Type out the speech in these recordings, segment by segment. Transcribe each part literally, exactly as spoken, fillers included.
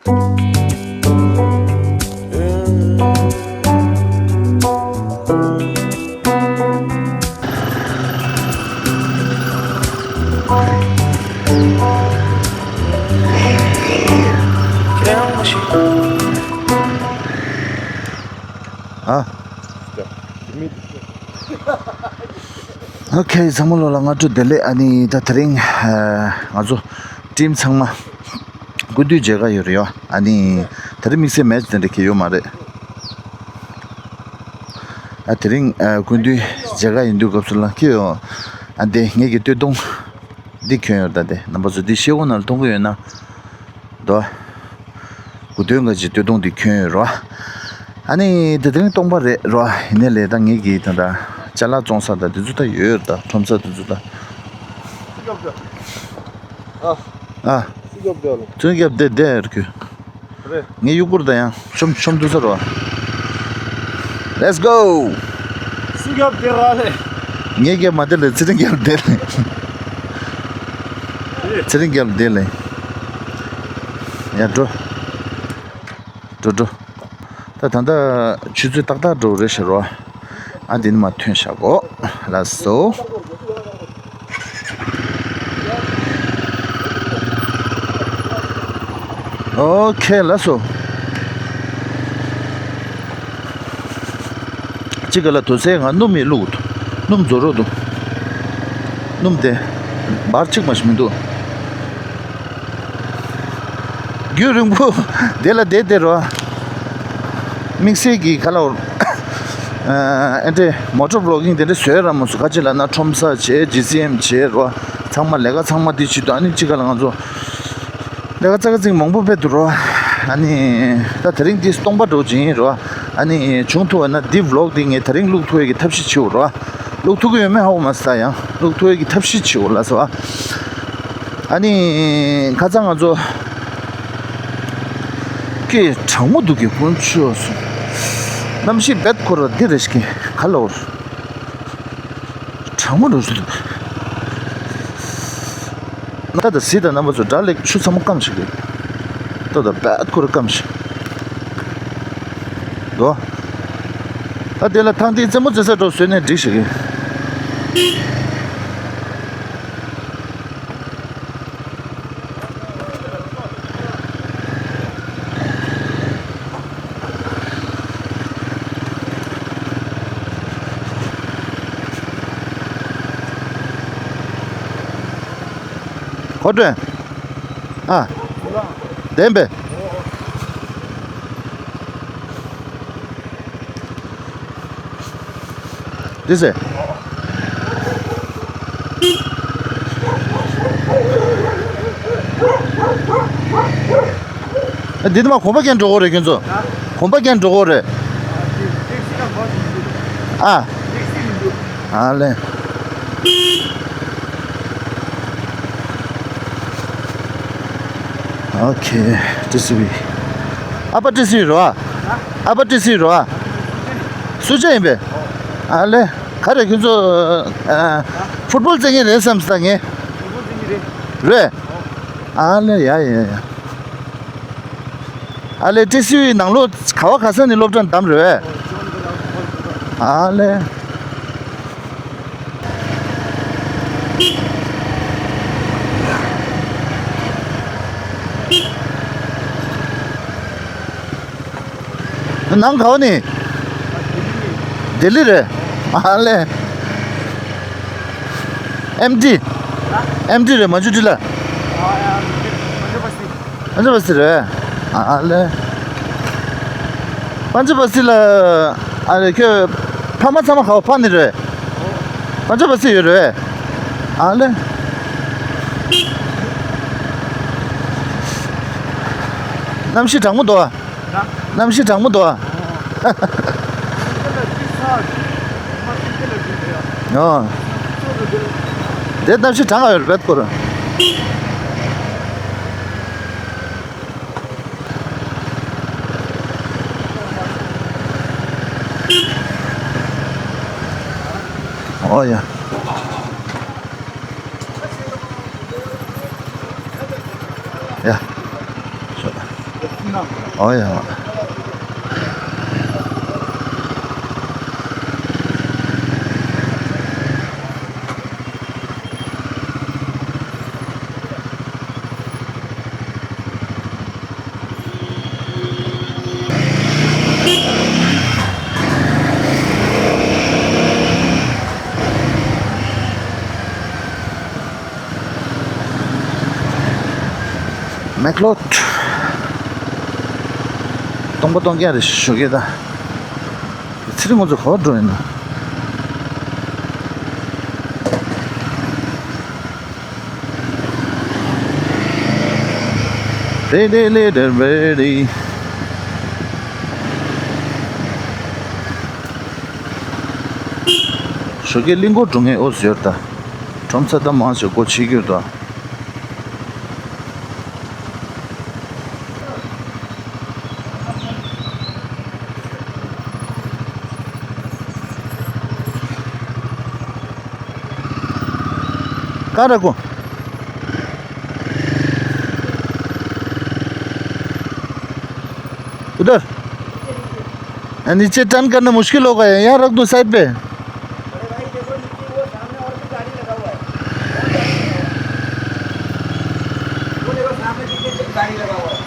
ཨ། ཨོ་ཁེ། ཚང་མ་ལོ་ལ་སྔ་དྲོ་བདེ་ལེགས། ཨ་ནི་ད་དེ་རིང་ང་ཚོ་ཊིམ་ཚང་མ་སྐུ་མདུན་མཇལ་ཁ་ཡོད་རེད་ཡ། ཨ་ནི་དེ་རིང་དམིགས་བསལ་མེ་ཆི་དེ་འདྲ་གི་ཡོད་མ་རེད། ཨ། དེ་རིང་ཨ་སྐུ་མདུན་མཇལ་ཁ་ཡིན་དུས་སྐབས་སུ་ལ་ཁྱེད་ཡོང་། ཨ། འདི་ངེད་ཀྱི་སྟོད་ཐུང་འདི་གྱོན་ཡོད་རེད། ད་འདི་རྣམ་པ་ཚོ་འདི་ཤེལ་སྒོ་ནང་ལ་མཐོང་གི་ཡོད་ན། འདུག་ག་སྐུ་མདུན་གྱི་སྟོད་ཐུང་འདི་གྱོན་ཡོད་རེད་བ། ཨ་ནི་དེ་དེ་རིང་སྟོང་པ་རེད་རེད་བ། ཡིན་ནའི་ལས་ད་ངེད་ཀྱི་ད་ད་ཅ་ལག་བཙོང་ས་ད་དེ་ཚོ་ད་ཡོད་རེད། ད་ཁྲོམ་ས་དེ་ཚོ་ད། ཨ། ཨ། ཚོན་རྒྱབ་བསྡད་ལ། ཚོན་རྒྱབ་བསྡད་བསྡད་ཡར་ཁྱོད། རེད། ངས་གཡུག་པོར་ད་ཡང་ཆོམ་ཆོམ་འདུག་ས་རོ། Let's go། སུ་རྒྱབ་བསྡད་ར་ལེ། ངས་རྒྱབ་མ་བསྡད་ལེ། ཚེ་རིང་རྒྱབ་བསྡད་ལེ། ཚེ་རིང་རྒྱབ་བསྡད་ལེ། ཡར་འགྲོ། འགྲོ་འགྲོ། ད་ད་ལྟ་ཆུ་ཚོད་ཏག་ཏག་འགྲོ་རེད་ཤག་རོ། ཨ། འདི་ནས་མར་ཐོན་བཞག་གོ། ལགས་སོ། ཨོ་ཁེ། ལགས་སོ། གཅིག་ག་ལ་དུ་སའི་ང་སྣུམ་མི་བླུག་འདུག་སྣུམ་རྫོགས་རོགས་འདུག་སྣུམ་དེ་འབར་གཅིག་མ་ཞིག་མི་འདུག་རྒྱུན་རིང་པོ་དེ་ལ་བསྡད་དེ་རོ། དམིགས་བསལ་གྱི་ག་ལ་འོར། ཨ། ཨེ་འདྲས་མོ་ཊ་བི་ལོག་གིང་དེ་འདྲས་བཟོས་ར་མ་སོང་། ག་ཅི་ལབ་ན་ཁྲོམ་ས་བྱས། ཇི་སི་ཨེམ་བྱས་རོ། ཚང་མ་ལས་ཀ་ཚང་མ་དེ་བྱེད་དུས། ཨ་ནི་གཅིག་ག་ལ་ང་ཚོ་ལས་ཀ་ཙག་ཙིག་མང་པོ་ཕེབས་འདུག་རོ། ཨ་ནི་ད་དེ་རིང་འདི་སྟོང་པ་འགྲོ་བྱེད་ཡིན་རོ། ཨ་ནི་བྱུང་ཐུབ་པ་ན་འདི་བི་ལོག་འདི་ངས་དེ་རིང་བླུག་ཐུབ་ཡས་ཀྱི་ཐབས་ཤེས་བྱེད་འོ་རོ། བླུག་ཐུབ་ཀྱི་ཡོད་མེད་ཧ་གོ་མ་སོང་། ད་ཡང་བླུག་ཐུབ་ཡས་ཀྱི་ཐབས་ཤེས་བྱེད་འོ་ལགས་སོ། ཨ་ནི་ཁ་སང་ང་ཚོ་ཀྱེ་གྲང་མོ་འདུག་གི་དཀོན་མཆོག་གསུམ། གནམ་གཤིས་རྦད་ཁོ་ར་འདི་རེ་ཞིག་ག་ལ་འོར། གྲང་མོ་འགྲོ་ཞིག་འདུག་ད་ད་གཟིགས་དང་། རྣམ་པ་ཚོ་དགྲ་ལེགས་ཆུ་ཚང་མ་སྐམ་ཞིག་རེད། ད་ད་རྦད་ཁོ་ར་སྐམ་ཞིག་འདུག་ད་དེ་ལ་ཐང་དེའི་རྩེད་མོ་རྩེ་ས་འགྲོ་བཟོས་ནས་འགྲིག་ཞིག་རེད། གོ་དྲན། ཨ། བདེན་པས། འདི་ཟེར། འདི་དུ་མ་གོམ་པ་རྒྱན་འགྲོ་གོ་རེད་ཁྱོད་ཚོ། གོམ་པ་རྒྱན་འགྲོ་གོ་རེད། ཨ། ཨ་ལེ། ཨོ་ཁེ། ཊི་སི་ཝི། ཨ་ཕ་ཊི་སི་ཝི་རོ་ཨ། ཨ་ཕ་ཊི་སི་ཝི་རོ་ཨ། སུ་ཅག་ཡིན་པས། ཨ་ལེ། ག་རེ་ཁྱོད་ཚོ། ཨ། ཕུཊ་བོལ་རྩེ་མཁན་རེད་བསམ་སོང་ད་ངས། རེད། ཨ་ལེ། ཡ་ཡ་ཡ། ཨ་ལེ། ཊི་སི་ཝི་ནང་ལོགས་ག་བ་ག་ས་ནས་སློབ་གྲྭ་བདམས་རེད་པས། ཨ་ལེ། ནང་ག་བ་ནས། ལྡི་ལི་རེད། ཨ་ལེ། ཨེམ་ཌི། ཨེམ་ཌི་རེད། མ་ཇུ་ཊི་ལ། ཨ་ཇ་བ་སི་རེད། ཨ་ལེ། པན་ཇ་བ་སི་ལ། ཨ་ལེ། ཁྱོད་ཕ་མ་ཚང་མ་ག་བ་ཕ་ནི་རེད། པན་ཇ་བ་སི་ཡོད་རེད། ཨ་ལེ། གནམ་གཤིས་གྲང་མོ་འདུག་ཨ། གནམ་གཤིས་གྲང་མོ་འདུག་ཨ། ཨོ། དེ་གནམ་གཤིས་གྲང་ང་ཡོད་རེད་པད་ཀོ་ར། ཨོ་ཡ། ཡ། ཤོག་ད། ཨོ་ཡ། མེག་ལོད། སྟོང་པ་སྟོང་རྐྱང་རེད་ཞུ་གི་ད། ཚེ་རིང་ང་ཚོ་ག་པར་འགྲོ་ཡིན་ན། རེ་རེ་ལེ་རེ་རེ་རེ། ཞོགས་ཀས་གླིང་སྐོར་འགྲོ་མཁན་འོ་ཟེར་ད། ཁྲོམ་ས་ད་མང་ཆེ་སྒོ་ཕྱེ་གྱུར་ད། कहाँ रखूं? उधर। नीचे टर्न करना मुश्किल होगा, यहाँ रख दूं साइड पे। अरे भाई, देखो नीचे वो सामने और भी गाड़ी लगा हुआ है। वो देखो, सामने पीछे गाड़ी लगा हुआ है।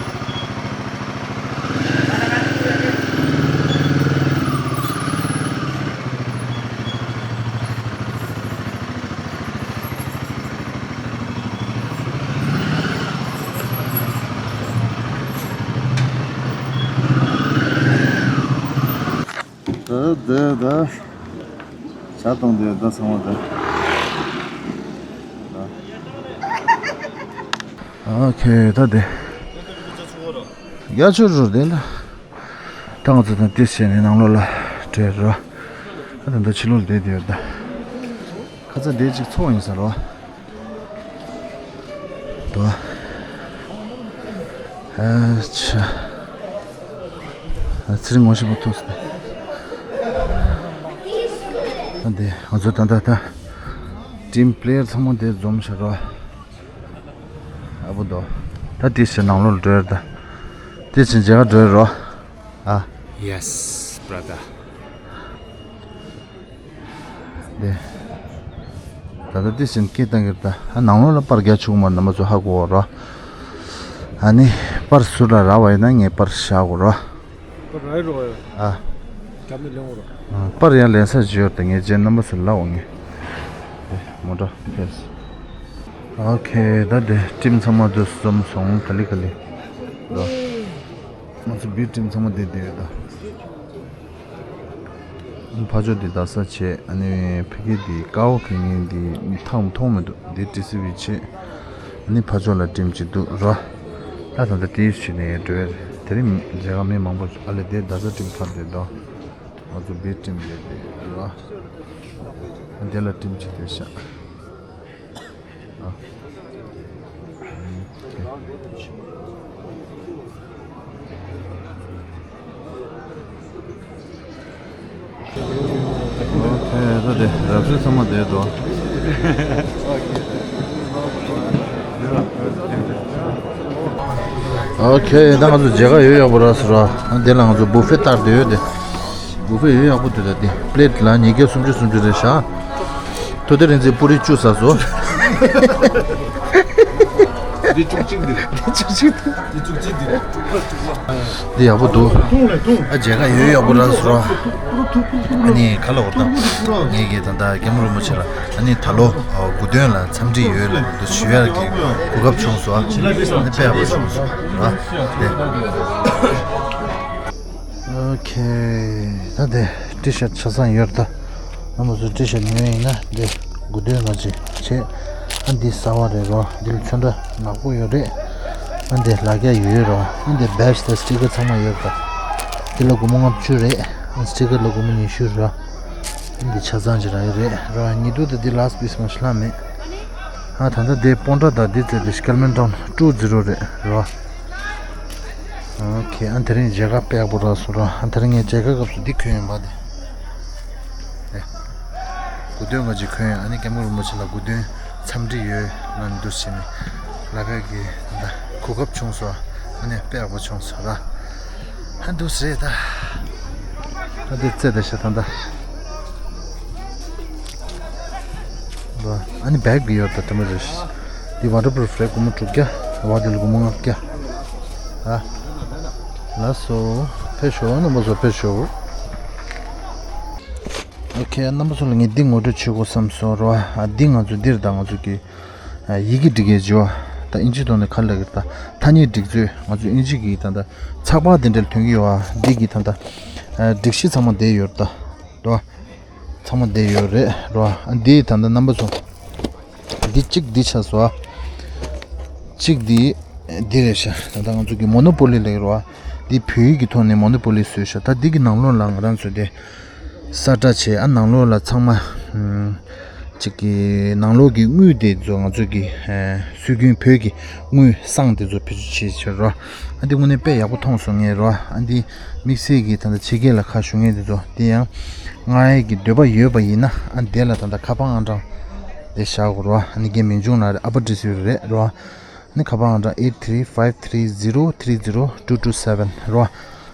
ད་ད་ད། ཇ་བཏུང་དེ་ད་ཚང་མ་ད། ཨོ་ཁེ་ད་དེ། ཡ་ཆུ་རུ་དེ་ལ། ད་ང་ཚོ་ད་དེ་བྱས་ནས་ནང་ལོགས་ལ་བྲོས་རོ། ཨ་ད་ད་ཕྱི་ལོགས་ལ་བསྡད་དེ་ཡོད་ད། ཁ་ཚ་དེ་ཅིག་ཚོགས་ཡིན་ས་རོ། དོ། ཨ་ཆ། ཨ་ཚེ་རིང་ངོ་ཤེས་པོ་ཐུག་སོང་། ཨ་འདི་ང་ཚོ་ད་ད་ད། ཊིམ་པི་ལེ་ཡར་ཚང་མ་འདིར་འཛོམས་ཤག་རོ། ཨ་བུ་དོ། ད་དེ་ཕྱིར་ནང་ལོགས་ལ་འགྲོ་ཡར་ད། དེ་ཕྱིར་མཇལ་ཁ་འགྲོ་ཡར་རོ། ཨ། Yes, brother. དེ། ད་ལྟ་དེ་བཞིན་སྐད་བཏང་གི་རེད་ད། ཨ་ནང་ལོགས་ལ་པར་རྒྱག་ཆོག་མ་རེད། རྣམ་པ་ཚོ་ཧ་གོ་རོ། ཨ་ནི་པར་ཟུར་ལ་རག་པ་ཡིན་ན་ངས་པར་བཞག་གོ་རོ། པར་རག་རོ་ཡ། ཨ། རྒྱབ་ནས་ལེན་གོ་རོ། ཨ་པར་ཡང་ལེན་ས་ཅིག་ཡོད་རེད་ད། ངས་རྗེས་རྣམ་པ་ཚོ་ལབ་འོང་ངས། དེ་མོ་ཊ་ཕེབས། ཨོ་ཁེ། ད་དེ་ཊིམ་ཚང་མ་དུ་འཛོམས་སོང་། ག་ལེ་ག་ལེ་རོ། ང་ཚོ་བི་ཊིམ་ཚང་མ་དེ་བསྡད་ཡོད་ད། ཕ་ཇོ་དེ་རྡ་ས་བྱས། ཨ་ནི་ཕ་གི་དེ་ཀའོ་གི་ངན་དེ་ཐང་མཐོང་མི་འདུག་དེ་ཊི་སི་ཝི་བྱས། ཨ་ནི་ཕ་ཇོ་ལ་ཊིམ་གཅིག་འདུག་རོ། ད་ད་ལྟ་དེའི་ཕྱི་ནས་འགྲོ་ཡ་རེད། དེ་རིང་མཇལ་ཁ་མི་མང་པོ་ཨ་ལེ་དེ་རྡ་ས་ཊིམ་ཕར་བསྡད་དོ། ང་ཚོ་བི་ཊིམ་བསྡད་དེ་རོ། དེ་ལ་ཊིམ་གཅིག་བསྡད་ཤག་ཨོ་ཁེ། ད་དེ་རབ་ཧྲི་ཚང་མ་བསྡད་འགྲོ། ཨོ་ཁེ། ད་ང་ཚོ་མཇལ་ཁ་ཡོད་ཡག་པོ་རག་སོང་ར། དེ་ལ་ང་ཚོ་བུ་ཕེ་ལྟར་བསྡད་ཡོད་དེ། བུ་ཕེ་ཡོད་ཡག་པོ་འདུག་ད། དེ་པི་ལེ་ཊི་ལ་ཉིས་བརྒྱ་སུམ་ཅུ་སུམ་ཅུ་རེད་ཤག་ཐུབ་བསྟན་རིག་འཛིན་པུ་རི་བཅུ་ཟ་སོང་། འདི་བཅུ་གཅིག་འདི། འདི་བཅུ་གཅིག་འདི། འདི་བཅུ་གཅིག་འདི་རེད། དྲུག་པ་དྲུག་པ། འདི་ཡག་པོ་འདུག་ཨ་མཇལ་ཁ་ཡོད་ཡག་པོ་རག་སོང་ར། ཨ་ནི་ག་ལ་འོར་ད། ངས་ཀྱི་ད་ལྟ་སྐྱབས་མགོན་རིན་པོ་ཆེ་ལ། ཨ་ནི་ད་ལོ་དགུ་སྟོན་ལ་འཚམས་འདྲི་ཡོད་ལབ་འདུག་ཞུ་ཡག་གི་གོ་སྐབས་བྱུང་སོང་། ཨ་ནི་དཔེ་ཡག་པོ་བྱུང་སོང་ར། དེ། ཨོ་ཁེ། ད་དེ་ཊི་ཤར་ཆ་ཚང་ཡོད་ད། རྣམ་པ་ཚོ་ཊི་ཤར་ཉོས་ཡིན་ན་འདི་དགུ་སྟོན་ང་ཅིག་བྱེད། ཨ་འདི་གསར་པ་རེད་རོ། འདི་ལ་ཚོན་ཁྲ་ནག་པོ་ཡོད་རེད། ཨ་འདི་ལག་རྒྱག་ཡོད་རོ། ཨ་འདི་བེ་ཇི་དང་སི་ཊི་ཀར་ཚང་མ་ཡོད་ད། འདི་ལ་སྒོར་མོ་ལྔ་བཅུ་རེད། ཨ་སི་ཊི་ཀར་ལ་སྒོར་མོ་ཉི་ཤུ་རོ། ཨ་འདི་ཆ་ཚང་ཅིག་རག་ཡོད་རེད་རོ། ཉིས་སྟོང་དེ་འདི་ལ་སི་ཊི་པི་སི་མ་ཤི་ལ་མེད། ཨ་ད་ལྟ་དེ་སྤོན་ཊ་དང་འདི་བཙལ་ཏེ་ཤི་ཀལ་མན་ཊའུན་ཊུ་ཛི་རོ་རེད་རོ། ཨོ་ཁེ། ཨ་དེ་རིང་མཇལ་ཁ་དཔེ་ཡག་པོ་རག་སོང་ར། ཨ་དེ་རིང་ངས་མཇལ་ཁ་སྐབས་སུ་འདི་གོན་ཡིན་པ་དེ། ཨེ། དགུ་སྟོན་ང་ཅིག་གོན་ཡིན། ཨ་ནི་སྐྱབས་མགོན་རིན་པོ་ཆེ་ལ་དགུ་སྟོན་འཚམས་འདྲི་ཡོད་ལབ་འདུག་བྱས་ནས་ལབ་ཡག་གི་ད་གོ་སྐབས་བྱུང་སོང་། ཨ་ ཨ་ནི་དཔེ་ཡག་པོ་བྱུང་སོང་ར། ཧ་འདུག་སེ་རེད་ད། ཨ་འདི་རྩེ་ད་ཤ་ད་ད། ཨ་ནི་བེག་གི་ཡོད་ད་དེ་མོ་རེད། འདི་ཝ་ཊར་པུ་རུཕ་རེད། སྒོར་མོ་དྲུག་བརྒྱ། བ་དེ་ལ་སྒོར་མོ་ལྔ་བརྒྱ། ཨ། ལགས་སོ། ཕེབས་ཤོག་རྣམ་པ་ཚོ་ཕེབས་ཤོག་ཨོ་ཁེ། རྣམ་པ་ཚོ་ལ་ངས་འདི་ངོ་སྤྲོད་བྱེད་དགོས་བསམ་སོང་ར། ཨ་འདི་ང་ཚོ་འདིར་ད་ང་ཚོ་གི་ཡི་གེ་འབྲི་གའི་བརྗོད། ད་ཨིན་ཇི་ཐོག་ནས་ག་རེ་ལབ་ཀྱི་རེད། ད་ཐ་སྙད་སྒྲིག་ཚུལ། ང་ཚོ་ཨིན་ཇི་གི་ད་ལྟ་ཚགས་པར་དེ་འདྲ་ཐོན་གྱི་ཡོད། ཨ་འདི་གི་ད་ལྟ་སྒྲིག་གཞི་ཚང་མ་བསྡད་ཡོད་རེད་ད། རེད་བ། ཚང་མ་བསྡད་ཡོད་རེད་རེད་བ། ཨ་འདི་ད་ལྟ་རྣམ་པ་ཚོ་འདི་གཅིག་འདི་ཆགས་སོང་། ཨ་གཅིག་འདི་འདི་རེད་ཤག་ད་ལྟ་ང་ཚོ་གི་མོ་ནོ་པོ་ལི་ལབ་ཀྱི་རེད་བ། འདི་བོད་ཡིག་གི་ཐོག་ནས་མོ་ནོ་པོ་ལི་བཟོས་ཤག་ད་འདི་གི་ནང་ལོགས་ལ་ང་རང་ཚོ་དེ། ས་ཁྲ་བྱས། ཨ་ནང་ལོགས་ལ་ཚང་མ་ཨམ། ཅིག་གི་ནང་ལོགས་ཀྱི་དངུལ་དེ་ཚོ་ང་ཚོ་གི་ཨ་སྲོལ་རྒྱུན་བོད་ཀྱི་དངུལ་བསང་དེ་ཚོ་བེད་སྤྱོད་བྱེད་བྱེད་རོ། ཨ་འདི་དངོས་གནས་དཔེ་ཡག་པོ་མཐོང་སོང་ངས་རོ། ཨ་འདི་དམིགས་བསལ་གྱི་ད་ལྟ་ཕྱི་རྒྱལ་ལ་ཁ་ཞུ་མཁན་དེ་ཚོ་དེ་ཡང་མངགས་ཡས་ཀྱི་འདོད་པ་ཡོད་པ་ཡིན་ན། ཨ་འདི་ལ་ད་ལྟ་ཁ་པར་ཨང་གྲངས་དེ་བཞག་དགོས་རོ། ཨ་ནི་རྒན་མིང་ཆུང་ལགས་རེད། ཨ་པ་ཏྲི་སུ་རེད་རོ། ནི་ཁ་པར་ཨང་གྲངས་eight three five three zero three zero two two seven རོ།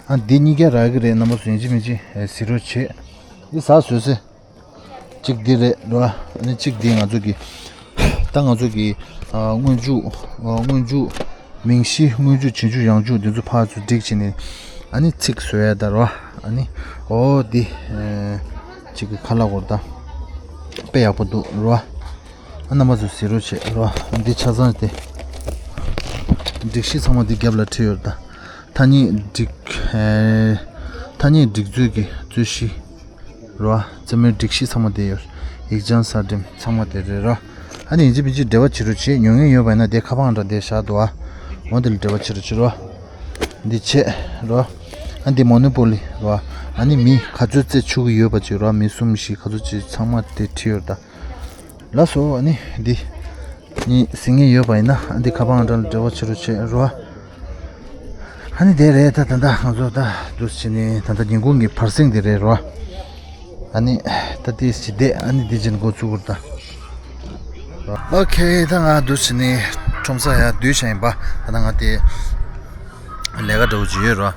ཨ་འདི་གཉིས་ཀ་རག་གི་རེད། རྣམ་པ་ཚོ་ཡིན་གཅིག་མིན་གཅིག་གཟིགས་རོགས་བྱེད། འདི་ཟ་བཟོས་སེ། གཅིག་འདི་རེད་རོ། ཨ་ནི་གཅིག་འདི་ང་ཚོ་གི། ད་ང་ཚོ་གི་ཨ་སྔོན་འཇུག་ཨ་སྔོན་འཇུག་མིང་གཞི། སྔོན་འཇུག་རྗེས་འཇུག་ཡང་འཇུག་འདི་ཚོ་ཕར་ཚུར་སྒྲིག་བྱས་ནས། ཨ་ནི་ཚིག་བཟོ་ཡ་ད་རོ། ཨ་ནི་ཨོ་འདི་ཨ་གཅིག་གི་ཁ་ལག་སྐོར་ད་དཔེ་ཡག་པོ་འདུག་རོ། ཨ་རྣམ་པ་ཚོ་གཟིགས་རོགས་བྱེད་རོ། འདི་ཆ་ཚང་སྟེ། སྒྲིག་གཞི་ཚང་མ་འདི་རྒྱབ་ལ་བྲིས་ཡོད་ད། ཐ་སྙད་སྒྲིག་ཨེ། ཐ་སྙད་སྒྲིག་ཚུལ་གྱི་རྩོད་གཞི་རོ། རྩེད་མོའི་སྒྲིག་གཞི་ཚང་མ་དེ་ཡོད། ཡིག་ཆ་གསར་འགྲེམས་ཚང་མ་དེ་རེད་རོ། ཨ་ནི་ཡིན་གཅིག་མིན་གཅིག་འབྲེལ་བ་བྱེད་རོགས་བྱེད། ཉོ་མཁན་ཡོད་པ་ཡིན་ན་དེ་ཁ་པར་ཨང་གྲངས་དེ་བཞག་འདུག་ཨ། འོ་དེ་ལ་འབྲེལ་བ་བྱེད་རོགས་བྱེད་རོ། འདི་བྱེད་རོ། ཨ་འདི་མོ་ནོ་པོ་ལི་རོ། ཨ་ནི་མི་ག་ཚོད་རྩེ་ཆོག་གི་ཡོད་པ་ཅིག་རོ། མི་གསུམ་བཞི་ག་ཚོད་ཅིག་ཚང་མ་དེ་བྲིས་ཡོད་ད། ལགས་སོ། ཨ་ནི་འདི་གཉིས་གཟིགས་མཁན་ཡོད་པ་ཡིན་ན། ཨ་འདི་ཁ་པར་ཨང་གྲངས་ལ་འབྲེལ་བ་བྱེད་རོགས་བྱེད་རོ། ཨ་ནི་དེ་རེད་ད། ད་ལྟ་ང་ཚོ་ད་འདུག་སེ་བྱས་ནས་ད་ལྟ་ཉིན་གུང་གི་བར་གསེང་དེ་རེད་རོ། ཨ་ནི་ད་དེ་ཞིག་བསྡད། ཨ་ནི་དེ་བྱས་ནས་འགོ་བཙུགས་དགོས་རེད་ད། ཨོ་ཁེ། ད་ང་འདུག་སེ་བྱས་ནས་ཁྲོམ་ས་ཡར་བསྡུས་བཞག་ཡིན་པ། ད་ང་དེ་ལས་ཀ་འདྲ་བོ་ཅིག་ཡོད་རོ།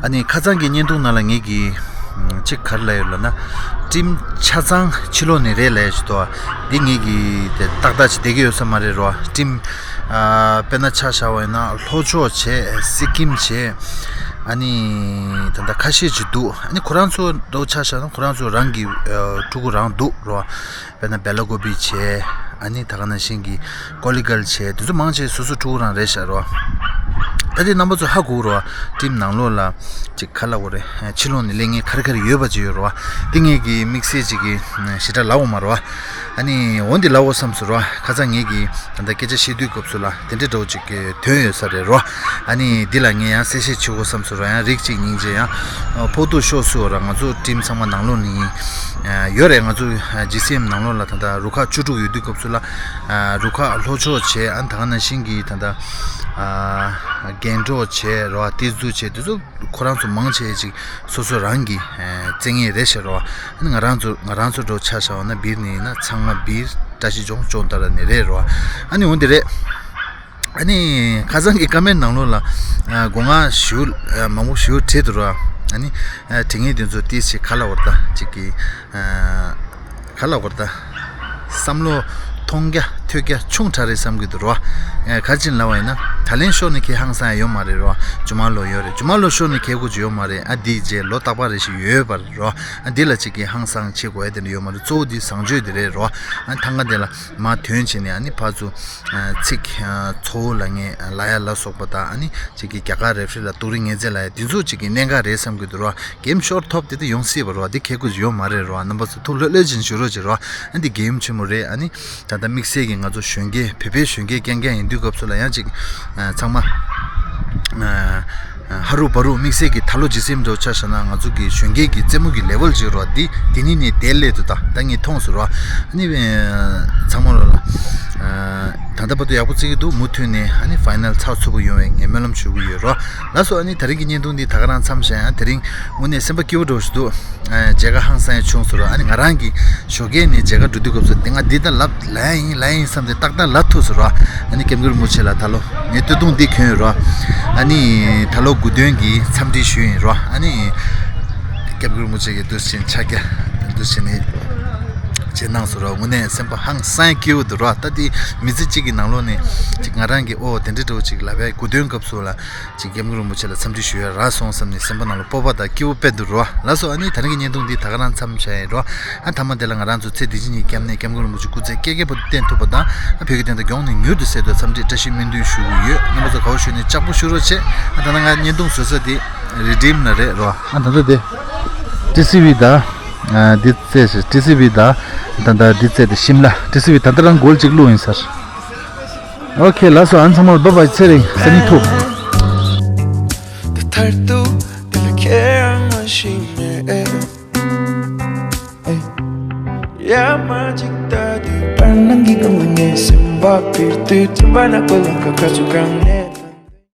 ཨ་ནི་ཁ་སང་གི་བརྙན་ཐུང་ནང་ལ་ངེད་ཀྱིས་ཨམ་ཅིག་ག་རེ་ལབ་ཡོད་ལབ་ན། ཊིམ་ཆ་ཚང་ཕྱི་ལོགས་ནས་རེད་ལབ་ཡ་ཅིག་འདུག་འདི་ངེད་ཀྱིས་དེ་ཏག་ཏག་ཅིག་བསྡད་ཀྱི་ཡོད་ས་མ་རེད་རོ། ཊིམ་ཨ་དཔེར་ན་ཆ་བཞག་པ་ཡིན་ན་ལྷོ་ཕྱོགས་བྱས། སི་ཀིམ་བྱས། ཨ་ནི་ད་ལྟ་ཁ་ཤས་ཅིག་འདུག་ཨ་ནི་ཁོ་རང་ཚོ་འདྲ་བོ་ཆ་བཞག་ན་ཁོ་རང་ཚོ་རང་གི་ཨ་ཕྲུ་གུ་རང་འདུག་རོ། དཔེར་ན་བེ་ལ་ཀོ་པི་བྱས། ཨ་ནི་ད་ག་ནང་བཞིན་གྱི་ཀོ་ལི་གལ་བྱས། དེ་ཚོ་མང་ཆེ་སོ་སོ་ཕྲུ་གུ་རང་རེད་ཤག་རོ། ད་དེ་རྣམ་པ་ཚོ་ཧ་གོ་རོ། ཊིམ་ནང་ལོགས་ལ་ཅིག་ག་ལབ་དགོས་རེད། ཕྱི་ལོགས་ནས་ལས་ངན་ག་རེ་ག་རེ་ཡོད་པ་ཅིག་ཡོད་རོ། དེ་ངེད་ཀྱིས་དམིགས་བསལ་ཅིག་གི་ཞེ་དྲག་ལབ་དགོས་མ་རོ། ཨ་ནི་འོ་འདི་ལབ་དགོས་བསམ་སོང་རོ། ཁ་སང་ངེད་ཀྱིས་ད་ལྟ་སྐད་ཆ་བཤད་དུས་སྐབས་སུ་ལ་དེ་འདྲའི་འདྲ་བོ་ཅིག་གི་དོན་ཡོད་ས་རེད་རོ། ཨ་ནི་འདི་ལ་ངས་ཡང་གསལ་བཤད་བྱེད་དགོས་བསམ་སོང་རོ། ཡང་རིགས་གཅིག་སྙིང་རྗེ་ཡང་ཕོག་ཐུག་ཤོར་སོང་ར། ང་ཚོ་ཊིམ་ཚང་མ་ནང་ལོགས་ནས་ཡོད་རེད། ང་ཚོ་ཇི་སི་ཨེམ་ནང་ལོགས་ལ་ད་ལྟ་རུ་ཁག་བཅུ་དྲུག་ཡོད་དུས་སྐབས་སུ་ལ། རུ་ཁག་ལྷོ་ཕྱོགས་བྱས། ཨ་ནི་ད་ག་ནང་བཞིན་གྱི་ད་ལྟ་རྒན་གྲོགས་བྱས་རོ། ཏི་ཛུ་བྱས། དེ་ཚོ་ཁོ་རང་ཚོ་མང་ཆེ་ཅིག་སོ་སོ་རང་གི་རྩེད་མཁན་རེད་ཤག་རོ། ཨ་ནི་ང་རང་ཚོ་ང་རང་ཚོ་འདྲ་བོ་ཆ་བཞག་པ་ན་སྦིར་ནས་ཡིན་ན་ཚང་མ་སྦིར་བཀྲ་ཤིས་ལྗོངས་ལྕགས་ཐར་ནས་རེད་རོ། ཨ་ནི་འོ་འདི་རེད། ཨ་ནི་ཁ་སང་གི་ཀ་མེན་ནང་ལོགས་ལ་ཨ་སྒོ་ང་ཞུ་ཨ་མང་པོ་ཞུ་བྲིས་འདུག་ར། ཨ་ནི་ཨ་དྲི་ངན་དེ་ཚོ་ཏིས་ཞིག་ག་ལབ་དགོས་རེད་ད། ཅིག་གི་ཨ་ག་ལབ་དགོས་རེད་ད། བསམ་བློ་མཐོང་རྒྱ་ཐོས་རྒྱ་ཆུང་དྲགས་རེད་བསམ་གྱི་འདུག་ར། ཨ་ག་རེ་བྱས་ནས་ལབ་པ་ཡིན་ན། ད་ལན་ཤོར་ནས་ཁྱེད་ཧང་སང་ཡ་ཡོད་མ་རེད་ར། རྗེས་མ་ལོ་ཡོད་རེད། རྗེས་མ་ལོ་ཤོར་ནས་ཁྱེད་གོ་ཅིག་ཡོད་མ་རེད། ཨ་འདི་རྗེས་ལོ་རྟག་པར་རེ་ཞིག་ཡོད་པ་རེད་ར། ཨ་འདི་ལ་ཅིག་གི་ཧང་སང་བྱེད་དགོས་ཡ་དེ་འདྲ་ཡོད་མ་རེད། གཙོ་བོ་འདི་བཟང་སྤྱོད་དེ་རེད་ར། ཨ་ཐང་ག་དེ་ལ་མར་ཐོན་བྱས་ནས། ཨ་ནི་ཕར་ཚུར་ཚིག་ཚོ་བོ་ལབ་མཁན་ལབ་ཡ་ལ་སོགས་པ་དང་། ཨ་ནི་ཅིག་གི་རྒྱ་གར་རེ་ཧྥི་རི་ལ་སྡུག་རུས་ངན་རྫས་ལབ་ཡ་དེ་ཚོ་ཅིག་གི་གནད་འགག་རེད་བསམ་གྱི་འདུག་ར། གེམ་ཤོར་ཐོབ་དེ་དེ་ཡོང་སྲིད་པ་ར། དེ་ཁྱད་ཁུ་ཅིག་ཡོད་མ་རེད་ར། རྣམ་པ་ཚོ་ཐུགས་ལྷོད་ལྷོད་ཅིག་བཞུགས་རོགས་བྱེད་ར། ཨ་འདི་གེམ་ཆེན་མོ་རེད། ཨ་ནི་ད་ལྟ་དམིགས་བསལ་གྱི་ང་ཚོ་གཞོན་སྐྱེས་བོད་པའི་གཞོན་སྐྱེས་རྐྱང་རྐྱང་ཡིན་དུས་སྐབས་སུ་ལ་ཡང་ཅིག་ཚང་མ་ཧ་རུ་བ་རུ་དམིགས་བསལ་གྱི་ད་ལོ་ཇི་སེམས་འདྲ་བོ་ཆ་བཞག་ན། ང་ཚོ་གི་གཞོན་སྐྱེས་ཀྱི་རྩེད་མོ་གི་ལེ་ཝལ་ཅིག་ར། འདི་འདི་ནི་ནས་དེ་སླེབས་འདུག་ད་ད་ངས་མཐོང་སོང་ར། ཨ་ནི་ཚང་མ་ལོ་ལ། ད་ལྟ་བར་དུ་ཡག་པོ་བརྩི་གི་འདུག་མུ་མཐུད་ནས་ཨ་ནི་ཕའི་ནལ་ཚར་ཚུད་པོ་ཡོང་བའི་ངས་སྨོན་ལམ་ཞུ་གི་ཡོད་རོ། ལགས་སོ། ཨ་ནི་དེ་རིང་གི་བརྙན་ཐུང་འདི་ད་ག་རང་མཚམས་བཞག་ཡང་། དེ་རིང་དངོས་གནས་སེམས་པ་སྐྱིད་པོ་འདྲ་བོ་ཞིག་འདུག་མཇལ་ཁ་ཧང་སང་ཡང་བྱུང་སོང་རོ། ཨ་ནི་ང་རང་གི་ཞོགས་ཀས་ནས་མཇལ་ཁ་འགྲོ་དུས་སྐབས་སུ་དེ་སྔ་འདི་ལྟར་ལབ་ལབ་ཡིན་ལབ་ཡིན་བསམ་སྟེ་ཏག་ཏག་ལབ་ཐུབ་སོང་རོ། ཨ་ནི་སྐྱབས་མགོན་རིན་པོ་ཆེ་ལ་ད་ལོ་ངས་སྟོད་ཐུང་འདི་གྱོན་ཡོད་རོ། ཨ་ནི་ད་ལོ་དགུ་སྟོན་གྱི་འཚམས་འདྲི་ཞུས་ཡིན་རོ། ཨ་ནི་སྐྱབས་མགོན་རིན་པོ་ཆེ་གིས་འདུག་སེ་ཕྱག་རྒྱ་འདུག་སེ་ནས་བྱེད་གནང་སོང་རོ། དངོས་གནས་སེམས་པ་ཧང་སང་སྐྱིད་པོ་འདུག་རོ། ད་དེ་མི་ཚེ་གཅིག་གི་ནང་ལོགས་ནས་ཅིག་ང་རང་གིས་ཨོ་དེ་འདྲ་འདྲ་བོ་ཅིག་ལབ་པའི་དགུ་སྟོན་སྐབས་སུ་ལ་ཅིག་སྐྱབས་མགོན་རིན་པོ་ཆེ་ལ་འཚམས་འདྲི་ཞུ་ཡ་རག་སོང་བསམ་ནས་སེམས་པ་ནང་ལ་སྤོབས་པ་དང་སྐྱིད་པོ་དཔེ་འདུག་རོ། ལགས་སོ། ཨ་ནི་དེ་རིང་གི་བརྙན་ཐུང་འདི་ད་ག་རང་མཚམས་བཞག་ཡིན་རོ། ཨ་མཐའ་མ་དེ་ལ་ང་རང་ཚོ་ཚེ་འདི་ཕྱི་གཉིས་སྐྱབས་གནས་སྐྱབས་མགོན་རིན་པོ་ཆེ་སྐུ་ཚེ་བསྐལ་བརྒྱའི་བར་དུ་བརྟན་ཐུབ་པ་དང་། ཨ་བོད་ཀྱི་བདེན་མཐའ་མགྱོགས་ནས་མྱུར་དུ་གསལ་དུ་འཚམས་འདྲིའི་བཀྲ་ཤིས་སྨོན་འདུན་ཞུ་གི་ཡོད། རྣམ་པ་ཚོ་དགའ་བོ་ཞུས་ནས་ལྕགས་པོ་བཞུ་རོགས་བྱེད། ཨ་ད་ནང་ང་བརྙན་ཐུང་བཟོ་ས་དེ་རི་ཌིམ་ལ་རེད་རོ། ཨ་ད་ལྟ་དེ་ཊི་སི་ཝི་དང་། ཨ་འདི་བཙལ་ཞིག་ཊི་སི་ཝི་དང་། ད་ལྟ་འདི་བཙལ་ཏེ་ཤིམ་ལ། ཊི་སི་ཝི་ད་ལྟ་རང་གོལ་གཅིག་བླུགས་ཡིན་ཟེར། ཨོ་ཁེ། ལགས་སོ། ཨ་ཚང་མ་ལ་བཱའི་བཱའི། ཚེ་རིང་། སང་ཉིན་ཐུག་དེ་མཐར་ཐུག་དེ་ལ་ཁྱེད་རང་མ་ཤེས་མེད། ཡ་མ་ཅིག་ལྟ་དུས་བར་སྣང་གི་སྒང་ལ་ངའི་སེམས་པ་འཕེར་དུས། ཚན་པ་ནག་པོ་ལམ་ཁ་ཁ་ཚུགས་གང་ནས།